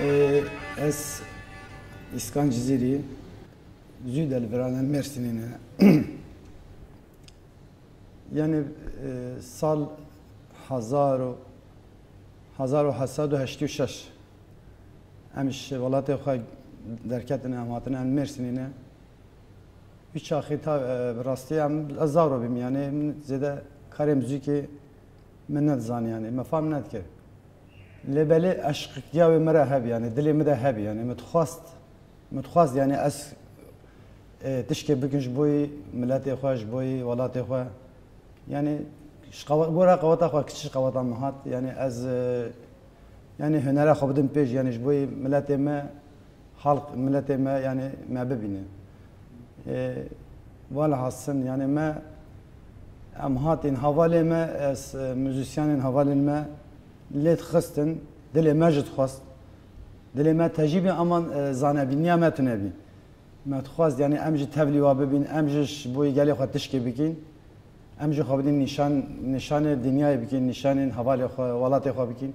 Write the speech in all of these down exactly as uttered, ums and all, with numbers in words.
Ê, ez Îskan Cizîrî, zû de li virane Mêrsînê ne. Yanî, e, sal hezar û, hezar û heşt sed û heştê û şeş em ji welatê xwe derketine, em hatine, em Mêrsînê ne. Wî çaxî ta, e, bi rastî em, ez zaro bîm, yanî min zêde karê muzîkê min nedizanî, yanî me fam nedikir. Lê belê eşqikiya wê min re hebî, yanî dilê min de hebî, yanî min dixwest, min dixwest, yanî ez, e, tişkê bikim ji bo yî miletê xwe, ji bo yî welatê xwe. Yanî ji qewe-, gora qeweta xwe, kiçî qeweta min hat, yanî ez, e, yanî hunera xwe bidim pêş, yanî ji bo yî miletê me, halk, miletê me, yanî me bibîne. Ê, welhasil, yanî me, em hatîn hevalê me, ez, e, muzîsyenên hevalên me lê dixistin, dilê me jî dixwest. Dilê me tejî bî, ama, e, zanebîniya me tune bî. Me dixwest, yanî em jî tevlî wa bibîn, em jî ji bo yê gelê xwe tişkê bikîn. Em jî xwe bidîn nîşan, nîşanê dinyayê bikîn, nîşanên hevalê xwe, welatê xwe bikîn.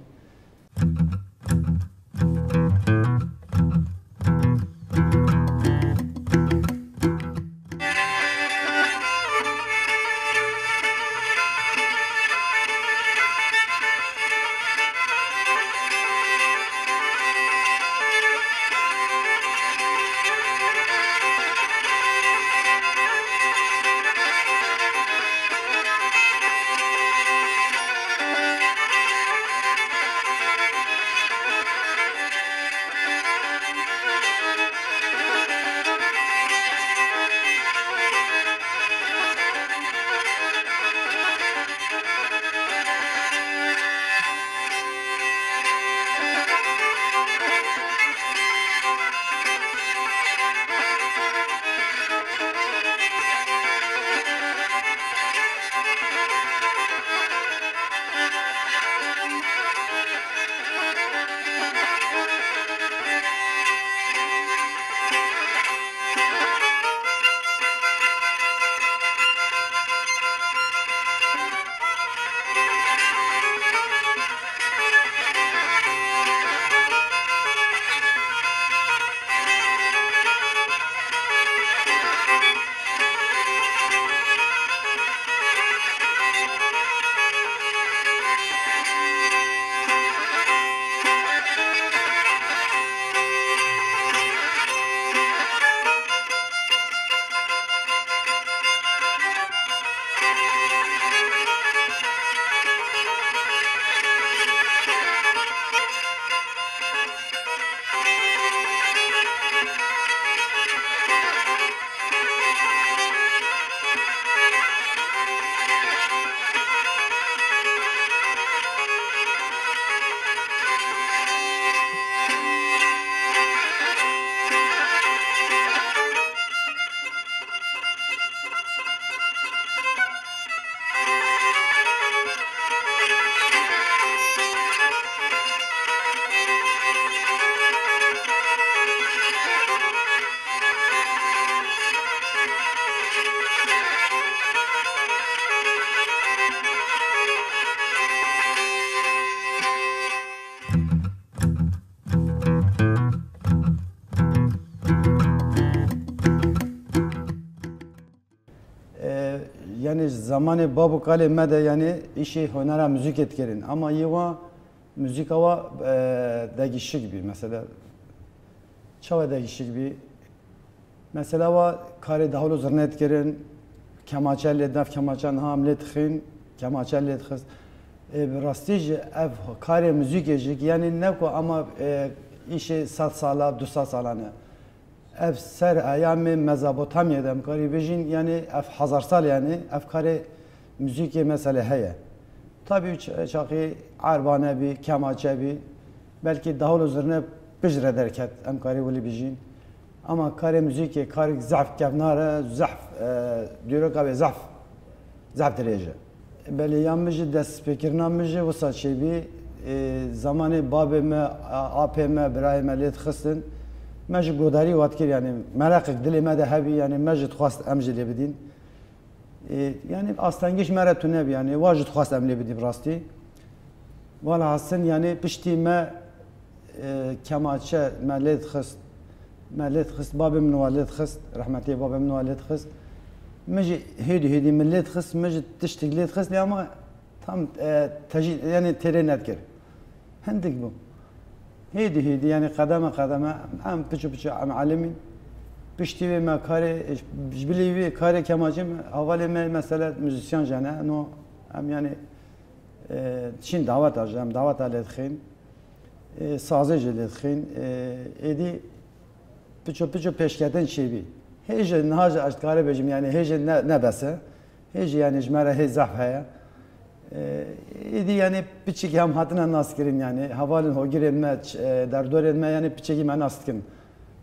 E, yanî zemanê bab û kalê me de, yanî îşê hunera muzîkê dikirin. Ama yê wa muzîka wa, e, degîşik bî. Mesela, çawa degîşik bî? Mesela wa karê dahol û zirnê dikirin, kemaçe lê, dev kemaçe niha em lê dixin, kemaçe lê dixist. E, bi rastî jî ev karê muzîkê jî, yanî ne ku ama, e, îşê sed sala, du sed sala ne. Ev ser eyamê Mezopotamyê de em karî bijîn, yanî ev hezar sal, yanî ev karê muzîkê mesele heye. Tabî ç-, çaxî erba nebî, kemaçe bî, belkî dahol û zirne piştre derket, em karî wilî bijîn. Ama karê muzîkê karek zehf kevnar e, zehf, e, dîroka wê zehf, zehf dirêj e. Belê, ya min jî destpêkirina min jî wisa çêbî, ê, zemanê babê me, a-, apê me, birayê me lê dixistin. Me jî godarî wat kir, yanî meraqek dilê me de hebî, yanî me jî dixwest em jî lê bidîn. Ê, yanî astengî ji me re tune bî, yanî wa jî dixwest em lê bidîn rastî. Welhasil, yanî piştî me, E, kemaçe me lê dixist, me lê dixist, babê min wa lê dixist, rehmetiyê babê min wa lê dixist. Min jî hêdî hêdî min lê dixist, min jî tiştik lê dixist, lê ama tam, e, tejî, yani têrê nedikir. Hindik bû. Hêdî hêdî, yani qedeme qedeme, em piço piço em elimîn. Piştî wê me karê, ji bilî wê karê kemaçê me, hevalê me mesela muzîsyen jene, no em yani, e, çîn daweta ji, em daweta lê dixin. E, sazê jî lê dixin. E, êdî piço piço pêşketin çêbî. Hê jî niha jî ez dikare bêjim, yani hê jî ne, ne bes e. Hê jî yani ji me re hê zehf heye. E, êdî yani piçekî em hatine naskirin yani. Hevalên hogirên me, ç-, e, derdorên me yani piçekî me nas dikin.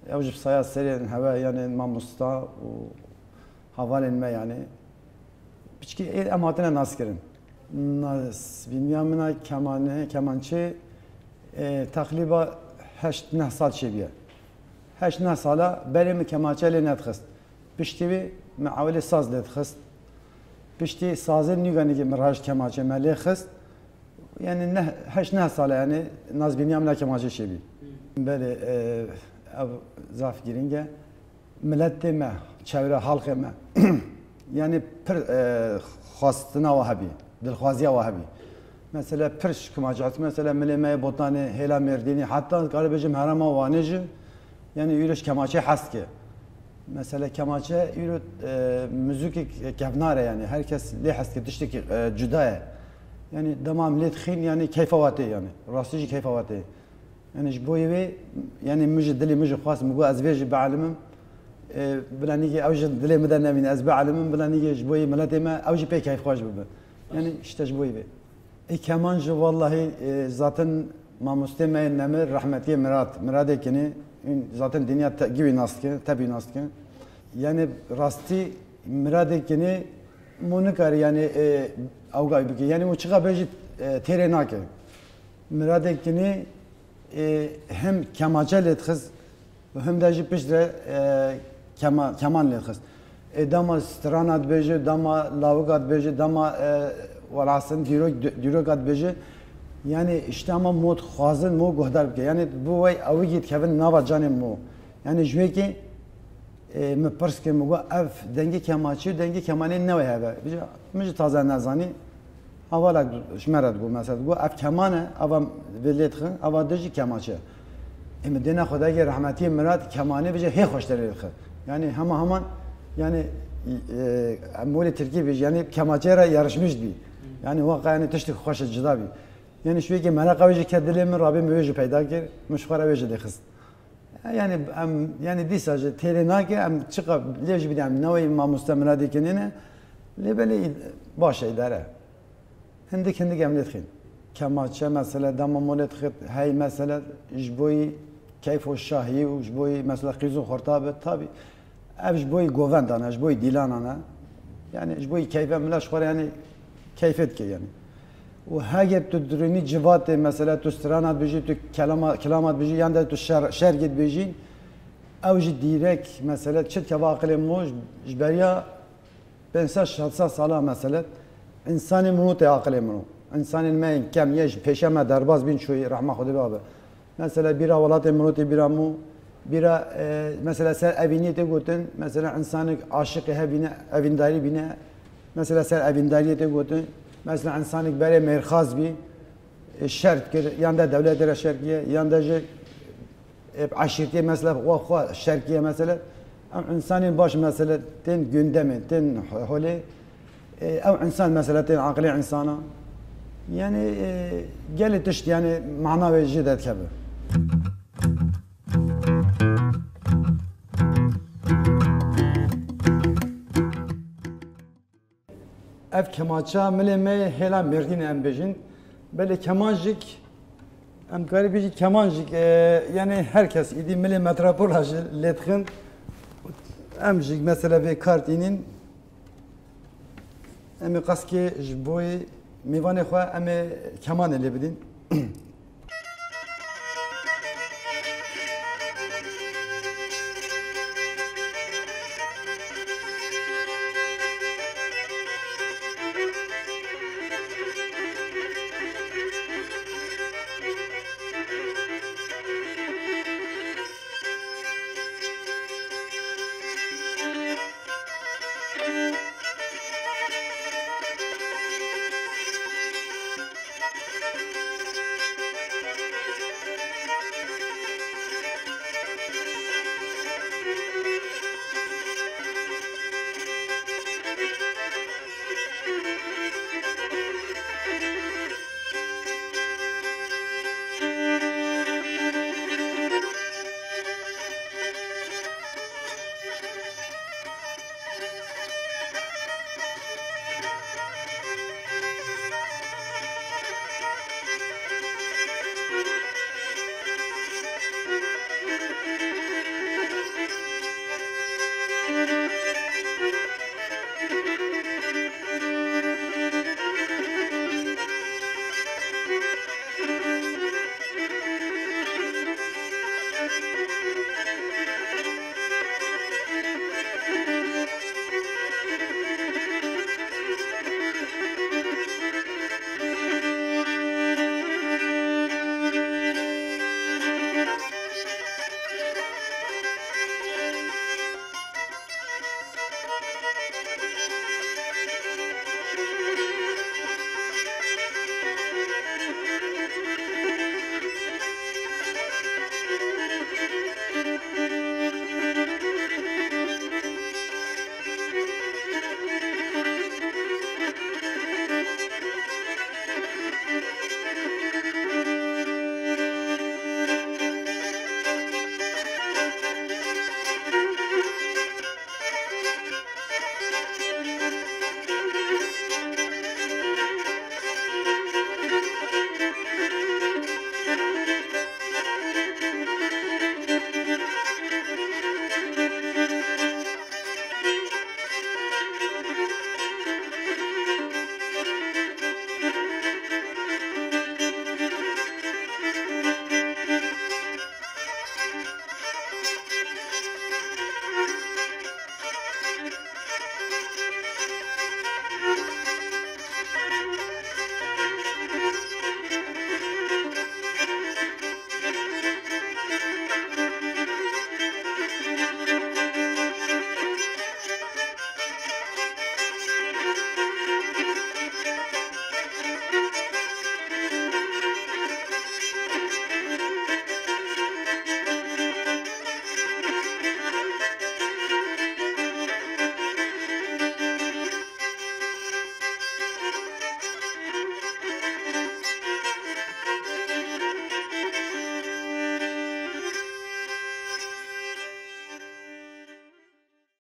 Ew jî bi saya serên hewe yani mamosta û hevalên me yani. Piçekî ê em hatine naskirin. Nasbîniya min a kemane-, kemançê, e, teqrîba heşt neh sal çêbûye. Heşt neh sala berê min kemaçe lê nedixist. Piştî wî min ewilê saz lê dixist. Piştî sazê nîganî min rahişt kemaçê me lê xist. Yani neh, heşt neh sala yani nasbîniya min a kemaçê çêbî. Belê, e, ev zaf girîng e. Miletê me, çewre halkê me, yani pir, e, xwestina wa hebî, dilxwaziya wa hebî. Mesela pir şikmaç, mesela milê me yê Botanê, hêla Mêrdînî, heta karê bêjim herêma Wanê jî, yani îro ji kemaçê hez dike. Mesela kemaçe îro, e, muzîkek kevnar e yani, her kes lê hez dike, tiştekî, e, cuda ye. Yani dema em lê dixîn, yani keyfa wa tê yani, rastî jî keyfa wa tê. Yani ji bo yê wê, yani min ji dilê min jî xwest, min got ez vê jî bielîmim. E, bila nîgê ew jî dilê min de nemîne, ez bielîmim, bila nîgê ji bo yê miletê me, ew jî pê keyfxweş bibe. Yani işte ji bo yê wê. Ê keman jî wellahî, e, zaten mamostê me yên nemir, rehmetiyê Mirat, Miradê Kinî, hûn zaten dinya te-, gî wî nas dike, tep wî nas dike. Yani rastî Miradê Kinî, mo nikare yani, e, awgay bike. Yani mo çiqa bê jî, e, têrê nake. Miradê Kinî, e, hem kemaçe lê dixist, hem de jî pişt re, e, kema-, keman lê dixist. E, dema strana dibêje, dema lawika dibêje, dema, e, welasin dîrok, dîroka dibêje. Yani işte ama mo dixwazin, mo guhdar bike. Yani bo wey ewigî dikevin nava canê mo. Yani ji wê kê, e, min pirs kir, min got, ev dengê kemaçî û dengê kemanê ne wê hebe. Bêje, min jî taze nezanî. Hevalek ji me re digot, mesela digot, ev keman e, eva vê lê dixin, eva din jî kemaçe. Ê min dê nexwe degê rehmetiyê Mirat kemanê bêje hê xweştir lê dixin. Yani hema heman, yani, e, em welê tirkî bêjî, yani kemaçe re yarışmış bî. Yani waka yani tiştek xweş e, cida bî. Yani ji wê kê mereqa wê jî ket dilê min, rabê min wê jî peyda kir, min ji xwe re wê jî lê xist. Yani em, yani dîsa jî têrê nake, em çiqa lê jî bidî, em newê mamoste Miradê Kinî ne, lê belê îd-, baş e, îdare. Hindik hindik em lê dixîn. Kemaçe mesele, dema mo lê dixit, hey mesele, ji bo yî keyf û şahî û ji bo yî mesela qîz û xorta be, tabî. Ev ji bo yî govendan e, ji bo yî dîlanan e. Yani ji bo yî keyfe mila ji xwe re yani keyfê dike yani. Û heger tu dirûnî civatê, mesela tu strana dibêjî, tu kelama, kilama dibêjî, yan de tu şer-, şergê dibêjî, ew jî dîrek, mesela çi dikeve aqilê min ji, ji beriya pênc sed şeş sed sala, mesela însanê min û tê aqilê min û. Însanên me yên kem yê ji pêşe me derbas bîn çoyî, rehma Xwedê bibe. Mesela bîra welatê min û tê bîra min û, bîra, e, mesela ser evîniyê tê gotin, mesela însanek aşiqê hev bîne, evîndarî bîne, mesela ser evîndariyê tê gotin, mesela însanek berê mêrxas bî, e, şer kir, yan de dewletê re şer kiriye, yan de ji, e, eşîrtiyê mesela xwe, xwe şer kiriye mesela. Em însanên baş mesela tên gündemê, tên holê, e, ew însan mesela tên aqilê însana. Yani, e, gelê tişt yani mana wê jê derdikeve. Ev kemaça milê me hêla Mêrdînê em bêjin. Belê kemanjik, em dikarî bêjî kemanjik, e, yani her kes îdî milê metropola jî lê dixin. Em jî mesela vê kar tînin. Em ê qeskê ji bo mêvanê xwe em ê kemanê lê bidin.